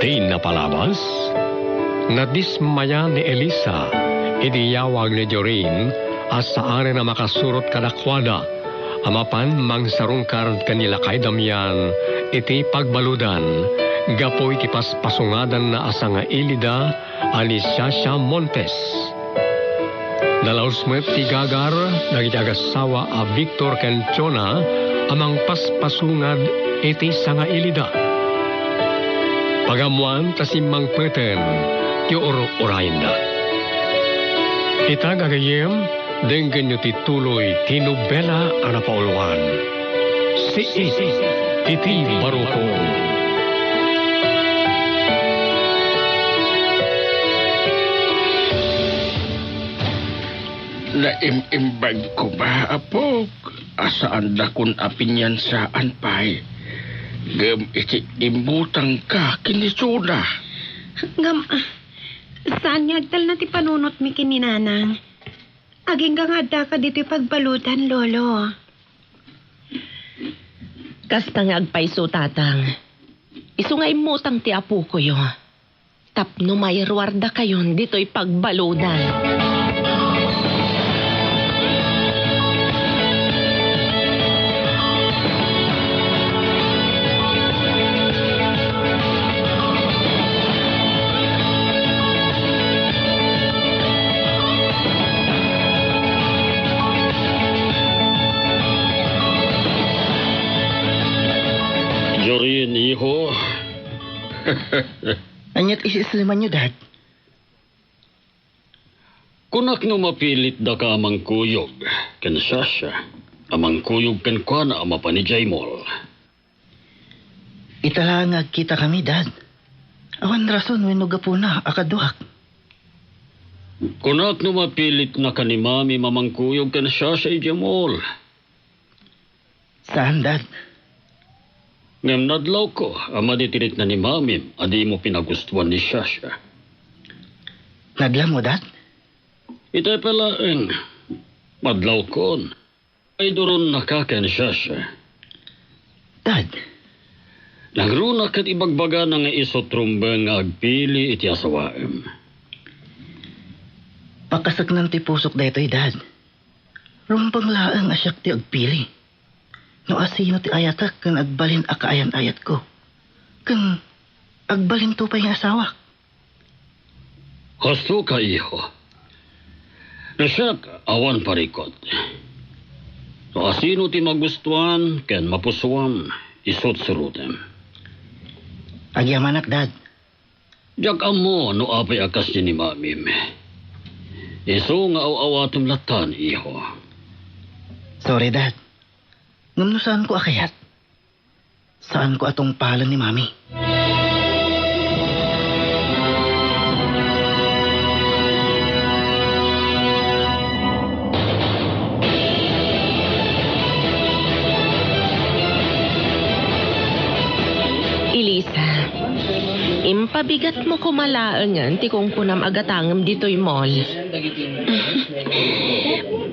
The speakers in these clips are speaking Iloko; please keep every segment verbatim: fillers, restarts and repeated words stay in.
Ti napalabas, nadismaya ni Elisa idi iyawag ni Jorin a saanen a makasurot kadakuada a mapan mangsarungkar ken ni Lakay Damian iti pagbaludan gapu iti paspasungadanna a sangailida a ni Shasha Montes. Nalaus met ti gagar dagiti agasawa a Victor ken Jonah a mangpaspasungad iti sangailida. Pagammoan ta simmangpeten ti ur-urayenda. Ita, gagayyem, denggenyo ti tuloy ti nobela a napauluan, Siit iti Barukon. Naim-imbag koma, apok, a saandakon a piniansaan pay, ngem iti immutangka ken ni Jonah. Ngem, ah, saan nga agtalna ti panunotmi ken ni Nanang? Agingga nga addaka ditoy pagbaludan, Lolo. Kasta nga agpayso, Tatang. Isu nga immutang ti apokoyo tapno mairuardakayon ditoy pagbaludan. Jorin, iho. Ania ti isisemanyo, Dad? Kunak no mapilitdaka a mangkuyog ken Shasha a mangkuyog kenkuana a mapan idiay mall. Ita laeng nga agkitakami, Dad. Awan rason wenno gapuna a kaduak. Kunak no mapilitnaka ni Mami a mangkuyog ken Shasha idiay mall. Saan, Dad? Ngem nadlawko a maditiritna ni Mamim a dimo pinagustuan ni Shasha. Nadlawmo, Dad? Itay pay laeng, madlawkon. Ay duronnaka ken Shasha. Dad. Nagrunak ket ibagbagana nga isu ti rumbeng nga agpili iti asawaem. Pakaseknan ti pusok daytoy, Dad. Rumbeng laeng a siak ti agpili. No asino ti ayatek ken agbalin a kaayan-ayatko. Ken agbalinto pay nga asawak. Husto ka, iho. No siak, awan parikut. No asino ti magustuan ken mapusuam, isut surotem. Agyamanak, Dad. Diak ammo no apay a kasdi ni Mamim. Isu nga aw-awatem lattan, iho. Sorry, Dad. Ngem no saanko a kayat, saanko a tungpalen ni Mami. Elisa, impabigatmo koma laengen ti kunkunam a gatangem ditoy mall.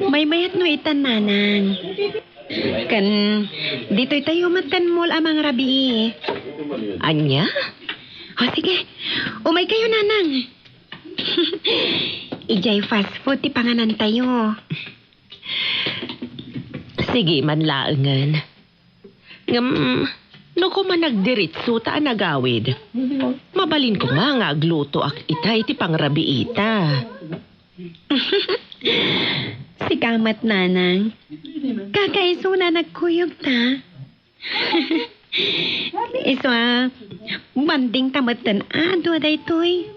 Maymayat no itan, Nanang. Ken ditoy tayo met kan mall a mangrabii. Ania? O, sige. Umaykayo, Nanang. Idiay fast food ti panganantayo. Sige man laengen. Ngem, no koma nagdiritso ta a nagawid, mabalin koma nga aglutoak itay ti pangrabiita. Sika met, Nanang. Kakaisuna nagkuyog ta. Isu a, banding ta metten a dua daytoy.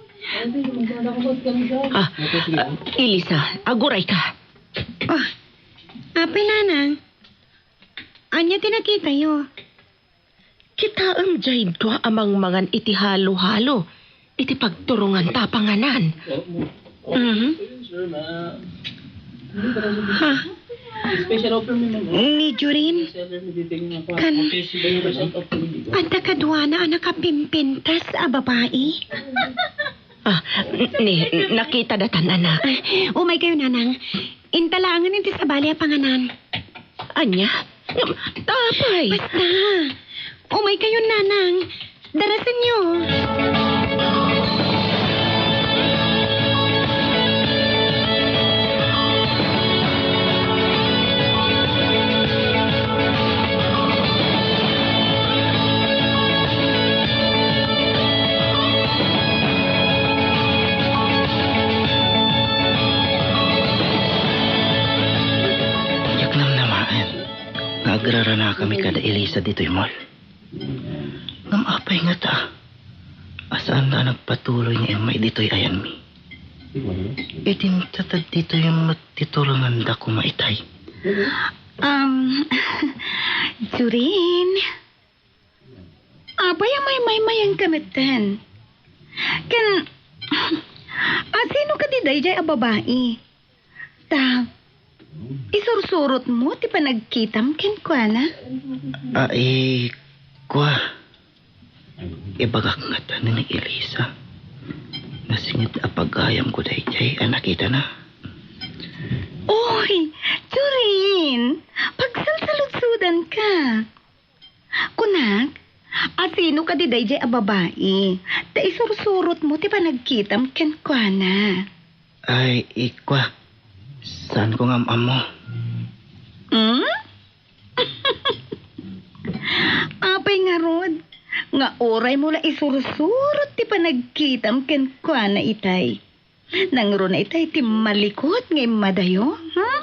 Ah, ah, Elisa, aguray ka. Oh, apay, Nanang. Ania ti nakitayo? Kitaem diay dua a mangmangan iti halo-halo iti pagturongan ta a panganan. Mhm. Ha? Ni Jorin? Kan, adda kaduana a nakapimpintas a babai? Ah, n-, ni, nakita datan, anak. Ay, umaykayo, Nanang. Inta laengen iti sabali a panganan. Ania? Apay? Basta. Umaykayo, Nanang. Darasenyo. Kami kada Elisa ditoy mall. Ngem apay ngata a saanda a nagpatuloy nga immay ditoy ayanmi? Idinta ta ditoy met ti turonganda koma itay. Um, Jorin, apay a maymaymayanka metten? Ken, asino kadi daydiay a babai? Ta, isursurotmo ti panagkitam kenkuana? Ay, kua. Ibagak ngata ni Elisa. Nasingit a pagayamko daydiay a nakitana. Oy, Jorin, pagsalsaludsodanka. Kunak, asino kadi daydiay a babai? Ta isursurotmo ti panagkitam kenkuana. Ay, ikua. Saanko nga am-ammo. Hmm? Apay ngarud, nga uraymo la isursurot ti panagkitam kenkuana itay? Nangruna itay ti malikut nga immadayo, hmm?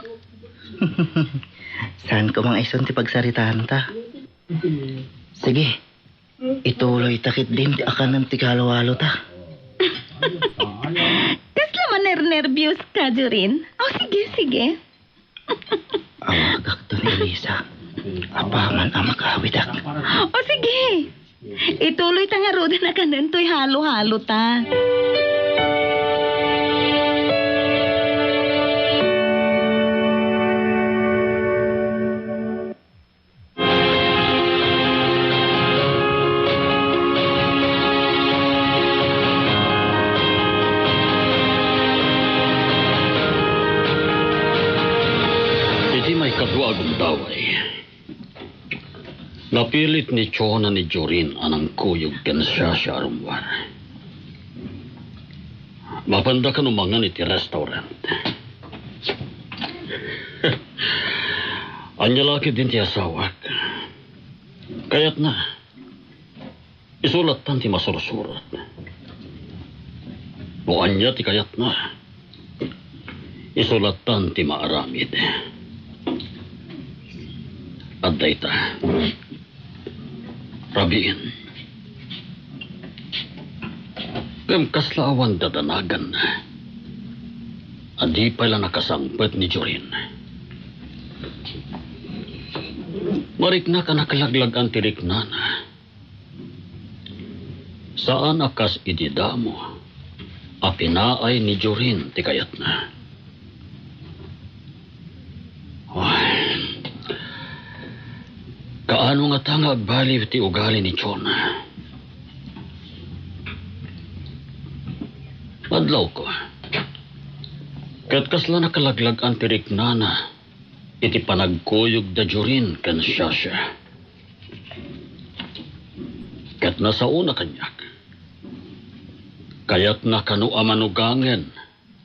Saanko nga ison ti pagsaritaanta. Sige, ituloyta ketdin ti akanem ti kahalo-halota. Kasla manernerbios ka, Jorin. O, sige, sige. Awagakto ni Elisa. Apaman a makawidak. O, sige. Ituloyta ngaruden a kanen toy halo-halota. Iti maikadua a gundaway, napilit ni Chona ni Jorin a nangkuyog ken Shasha a rummuar. Mapanda kano mangan iti restaurant. Ania la ketdin ti asawak? Kayatna, isu lattan ti masursurat. No ania ti kayatna, isu lattan ti maaramid. Adda ita. Rabiin. Ngem kasla awan dadanagan a di pay la nakasangpet ni Jorin. Mariknak a nakalaglag-an ti riknana. Saan a kas idi damo a pinaay ni Jorin ti kayatna. Ay, kaano ngata nga agbaliw ti ugali ni Chona? Adlawko. Ket kasla nakalaglag-an ti riknana iti panagkuyog da Jorin ken Shasha. Ket nasaona kaniak. Kayatna kano a manugangen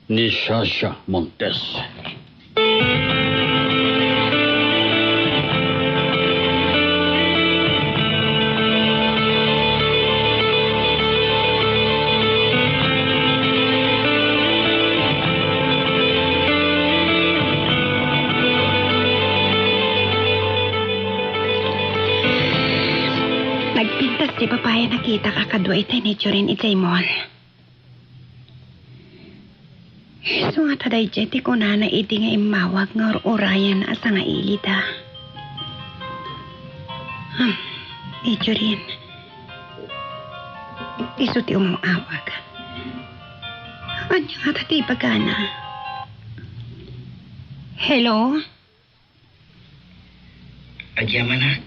ni Shasha Montes. Nagpintas ti babai a nakitak a kadua itay ni Jorin idiay mall. Isu ngata daydiay ti kunana idi nga immawag nga ur-urayan a sangailida. Hmm, ni Jorin. Isu ti umaw-awag. Ania ngata ti ibagana? Hello? Agyamanak,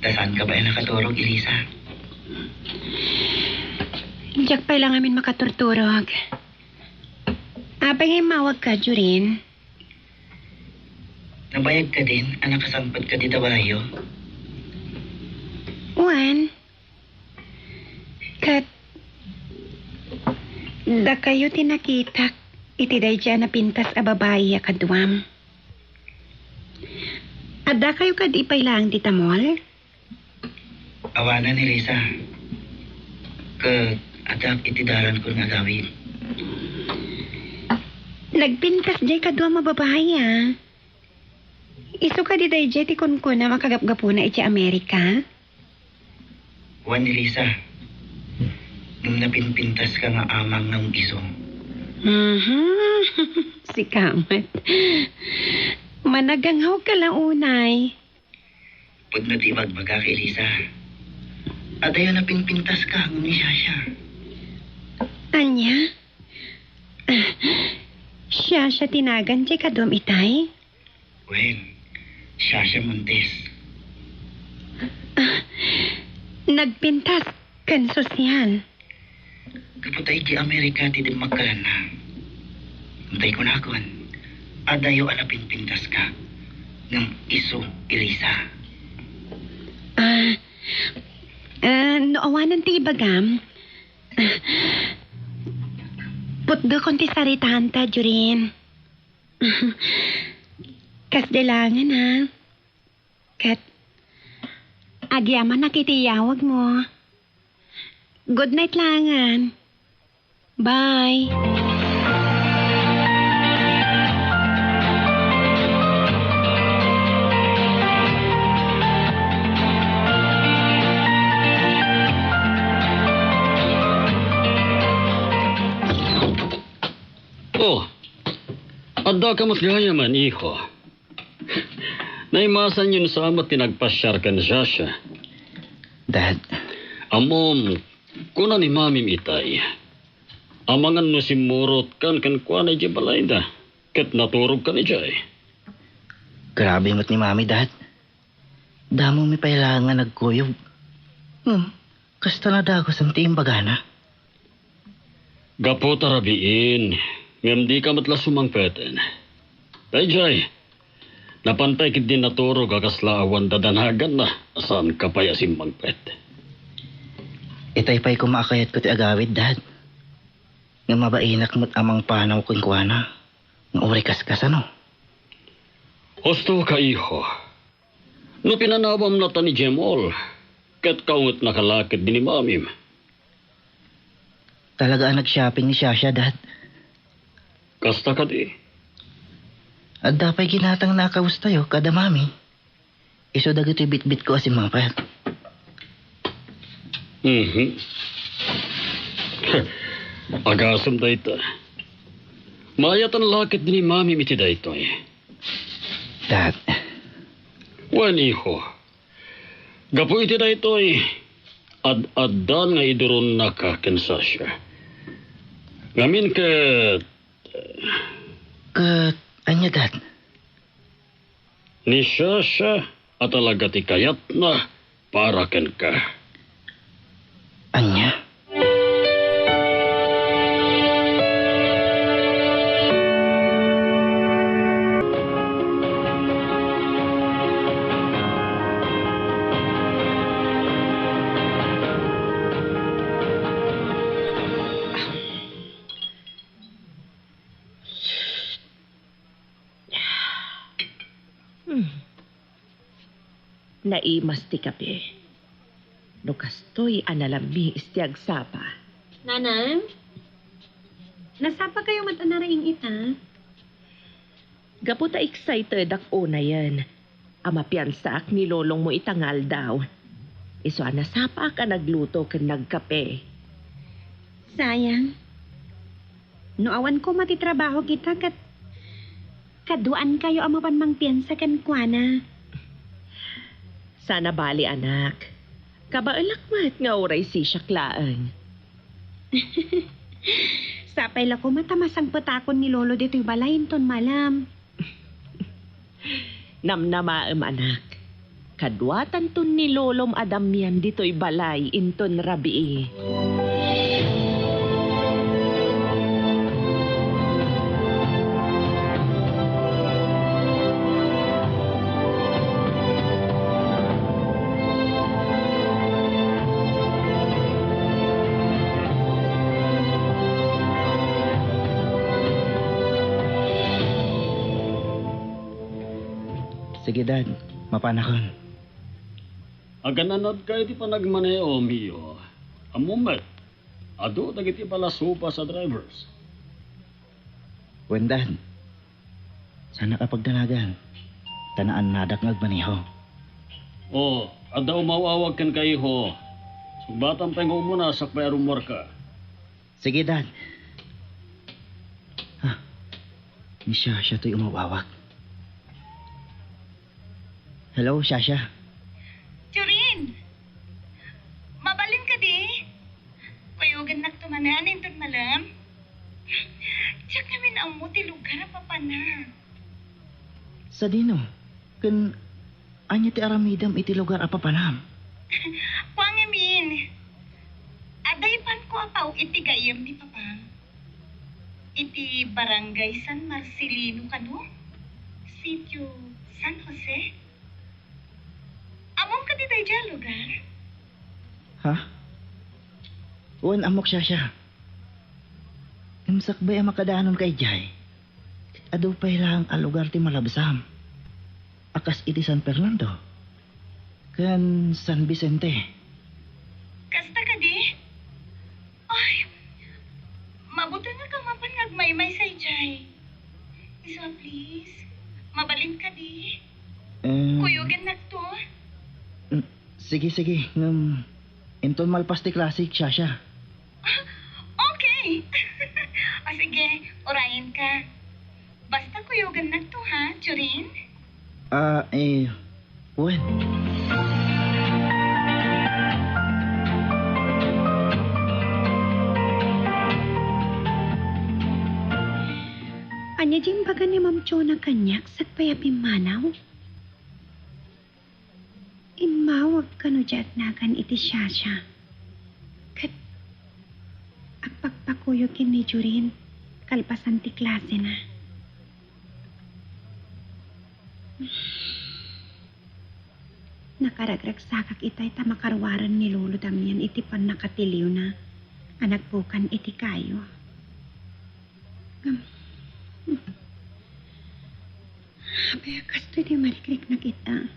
ta saanka pay a nakaturog, Elisa? Diak pay la ngamin makaturturog. Apay nga immawagka, Jorin? Nabayag kadin a nakasangpet ka dita balayo? Wen. Ket dakayo ti nakitak iti daydiay a napintas a babai a kaduam. Addakayo kadi pay laeng dita mall? Awanen, Elisa. Ket addak iti darankon nga agawid. Nagpintas diay kaduam a babai, a. Isu kadi daydiay ti kunkunam a kagapgapuna iti Amerika? Wen, Elisa, ngem napinpintaska nga amang nga isu. Mhm. Sika met. Managanghawka la unay. Pudno ti ibagbagak, Elisa. Adayo napinpintaska ngem ni Shasha. Ania? Ah, Shasha ti nagan ti kaduam itay? Wen, Shasha Montes. Ah, nagpintas ken Social. Gapu ta iti Amerika ti dimmakkalanna. Tay kunakon, adayo a napinpintaska, ngem isu, Elisa. Ah, ah, no awanen ti ibagam, putdokon ti saritaanta, Jorin. Kasdi laengen, ha? Ket agyamanak iti iyawagmo. Good night laengen. Bye. Oh, addaka met gayamen, iho. Naimasanyon sa met ti nagpasiar ken Shasha. Dad. Ammom, kuna ni Mamim itay, amangan no simmurotkan kenkuana idiay balayda, ket naturogkan idiay. Grabe met ni Mami, Dad. Damomi pay laeng nga nagkuyog. Ngem, kasta nadagusen ti imbagana. Gapu ta rabiin, ngem dika met la sumangpeten. Daydiay, napan pay ketdi naturog a kasla awan dadanaganna, saanka pay a simmangpet. Itay pay koma a kayatko ti agawid, Dad. Ngem mabainak met a mangpanaw kenkuana, nga uray kaskasano. Husto ka, iho. No pinanawam natan idiay mall, ket kaungetnaka la ketdi ni Mamim. Talaga a nag-shopping ni Shasha, Dad. Kasta kadi? Adda pay ginatangna a kawestayo kada Mami. Isu dagitoy bitbitko a simmangpet. Mhm. Agasem dayta. Maayatan la ketdi ni Mamim iti daytoy. Dad. Wen, iho. Gapu iti daytoy, ad-addan nga iduronnaka ken Shasha. Ngamin ket... Ket ania, Dad? Ni Shasha a talaga ti kayatna para kenka. Ania? Hmm. Naimas ti kape. No kastoy a nalammiis ti agsapa. Nanang, nasapakayo met a naraing ita? Gapu ta excitedak unayen a mapiansaak ni lolongmo ita nga aldaw. Isu a nasapaak a nagluto ken nagkape. Sayang. No awan koma ti trabaho kita ket kaduaankayo a mapan mangpiansa kenkuana. Saan a bali, anak. Kabaelak met nga uray sisiak laeng. Sapay la koma ta masangpetakon ni Lolo ditoy balay inton malem. Namnamaem, anak. Kaduatanton ni Lolom a dammian ditoy balay inton rabii. Sige, Dad. Mapanakon. Agan-anadka iti panagmaneom, iho. Ammom met, adu dagiti balasupas a drivers. Wen, Dad. Saanak a pagdanagan. ta naannadak nga agmaneho. O, adda umaw-awag kenka, iho. Sungbatam pay nga umuna sakbay a rummuarka. Sige, Dad. Ah, ni Shasha toy umaw-awag. Hello, Shasha. Jorin! Mabalin kadi? Kuyogennakto manen inton malem. Diak ngamin ammo ti lugar a papana. Sadino? Ken ania ti aramidem iti lugar a papanam? Kua ngamin, adda ipanko a tao iti gayyem ni Papam. Iti Barangay San Marcelino kano? Sitio San Jose? Ammom kadi daydiay a lugar? Ha? Wen, ammok, Shasha. Ngem sakbay a makadanonka idiay, ket adu pay laeng a lugar ti malabsam, a kas iti San Fernando ken San Vicente. Kasta kadi? Ay, mabutengak a mapan nga agmaymaysa idiay. Isu a, please. Mabalin kadi? Eh, kuyogennakto. Mm, sige, sige. Ngem, inton malpas ti klase, Shasha. Ah, okay. O sige, urayenka. Basta kuyogennakto, ha, Jorin? Ah, eh, wen. Ania diay imbaga ni Ma'am Jonah kaniak sakbay a pimmanaw? Immawag kano diay agnagan iti Shasha. Ket agpakpakuyog ken ni Jorin kalpasan ti klasena. Nakaragragsakak itay ta makaruaren ni Lolo Damian iti pannakatiliwna a nagpukan iti kayo. Ngem, apay a kastoy ti marikriknak ita?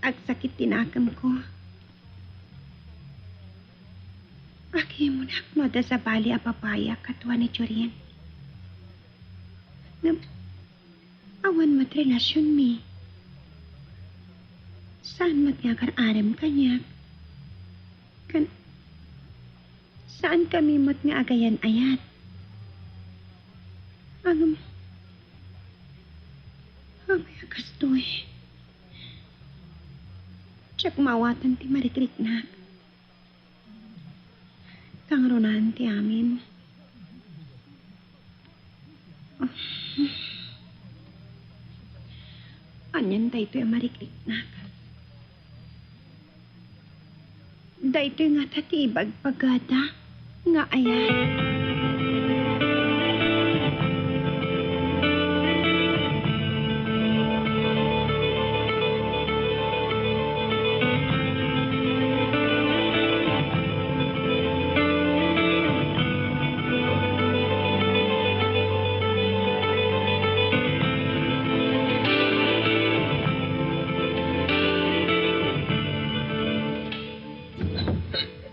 Agsakit ti nakemko. Agimunak no adda sabali a babai a kaduak ni Jorin. Ngem, awan met relasionmi. Saan met nga agar-arem kaniak. Ken saankami met nga agayan-ayat. Ngem, apay a kastoy? Diak maawatan ti marikriknak. Kangrunaan ti amin. Anian daytoy a marikriknak? Daytoy ngata ti ibagbagada nga ayat.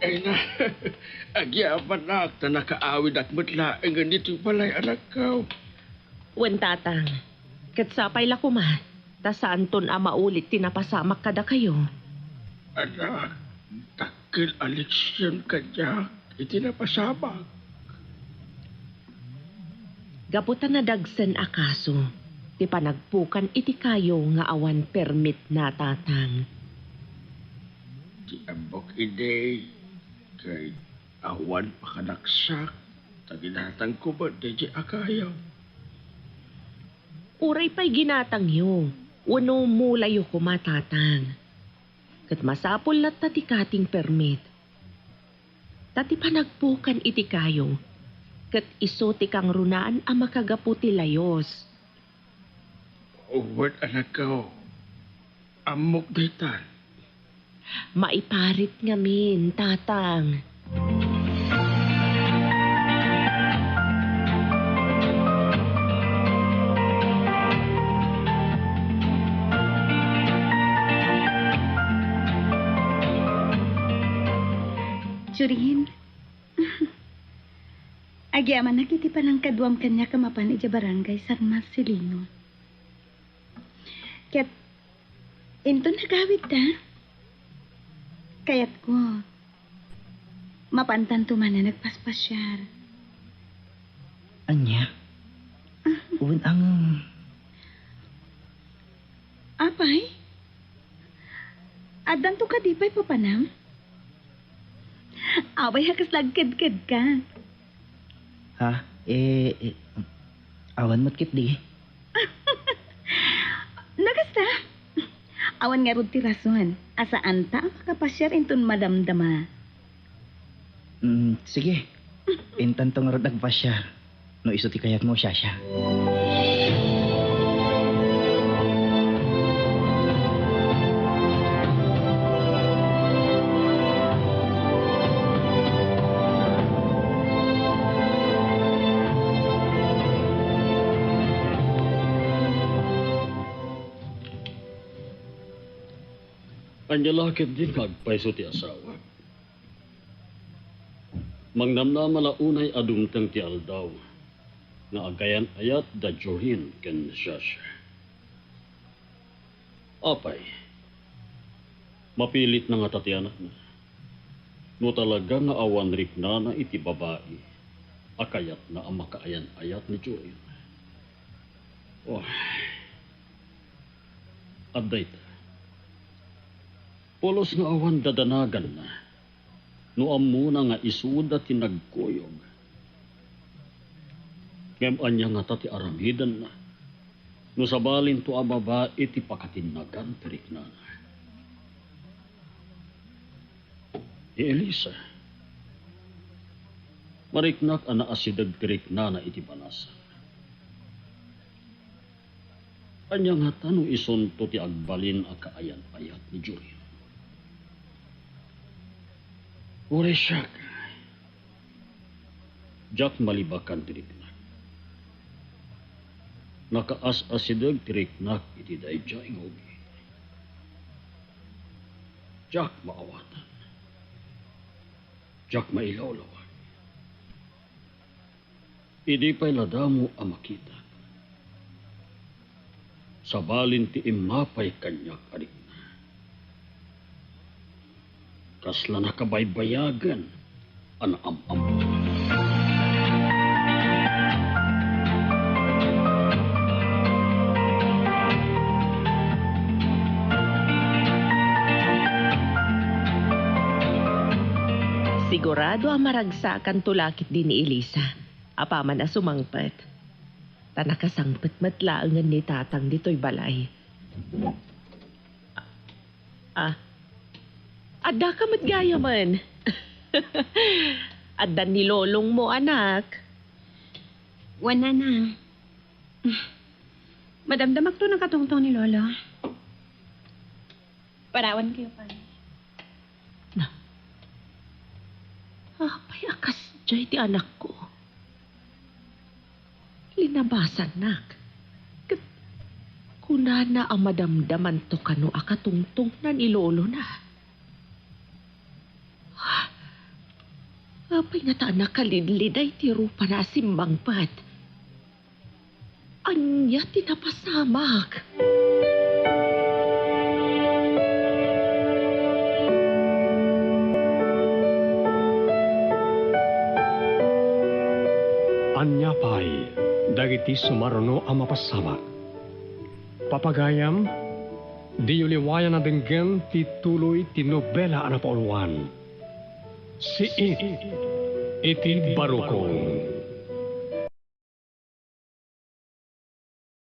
Ay na, agyamanak ta nakaawidak met laengen ditoy balay, anakko. Wen, Tatang, ket sapay la koma ta saanton a maulit ti napasamak kadakayo. Anak, dakkel a leksion kaniak iti napasamak. Gapu ta nadagsen a kaso ti panagpukan iti kayo nga awan permitna, Tatang. Ti ammok idi, ket awan pakanaksak ta ginatangko met daydi a kayo. Uray pay ginatangyo wenno mulayo koma, Tatang, ket masapul latta ti cutting permit. Ta ti panagpukan iti kayo ket isu ti kangrunaan a makagapu ti layos. Wen, anakko, ammok daytan. Maiparit ngamin, Tatang. Jorin, agyamanak iti panangkaduam kaniak a mapan idiay Barangay San Marcelino. Ket inton nagawidta, kayatko, mapantanto man a nagpaspasiar. Ania? Ah. Wen, angem. Apay? Addanto kadi pay papanam? Apay a kasla agkedkedka? Ha? Eh, eh, awan met ketdi. No kasta, awan ngarud ti rason a saanta a makapasiar inton madamdama. Mm, sige. Intanto ngarud agpasiar. No isu ti kayatmo, Shasha. Ania la ketdin nga agpayso ti asawa? Mangnamnama la unay a dumteng ti aldaw nga agayan-ayat da Jorin ken Shasha. Apay, mapilitna ngata ti anakna? No talaga nga awan riknana iti babai a kayatna a makaayan-ayat ni Jorin. Oh. Adda ita. Pulos nga awan dadanaganna no ammona nga isuda ti nagkuyog. Ngem ania ngata ti aramidenna no sabalinto a babai ti pakatinnagan ti riknana? Ni Elisa, mariknak a naasideg ti riknana iti banasan. Ania ngata no isunto ti agbalin a kaayan-ayat ni Jorin? Uray siak, diak malibakan ti riknak. Nakaas-asideg ti riknak iti daydiay nga ubing. Diak maawatan. Diak mailawlawag. Idi pay la damo a makitak, sabalin ti immapay kaniak a rikna. Kasla nakabaybayagen a naam-ammo. Sigurado a maragsakanto la ketdi ni Elisa, apaman a sumangpet. Ta nakasangpet met laengen ni Tatang ditoy balay. Ah, addaka met gayamen. Addan ni lolongmo, anak. Wen, nanang. Madamdamakto nakatungtong ni lolo. Parawankayo pay. Na, apay a kasdiay ti anakko? Linabasannak. Ket kunana a madamdamanto kano a katungtongna ni lolona. Apay ngata a nakalidliday ti rupana a simmangpet? Ania ti napasamak? Ania pay dagiti sumaruno a mapasamak? Papagayam, diyo liwayan a denggen ti tuloy ti nobela a napauluan. Siit iti Barukong.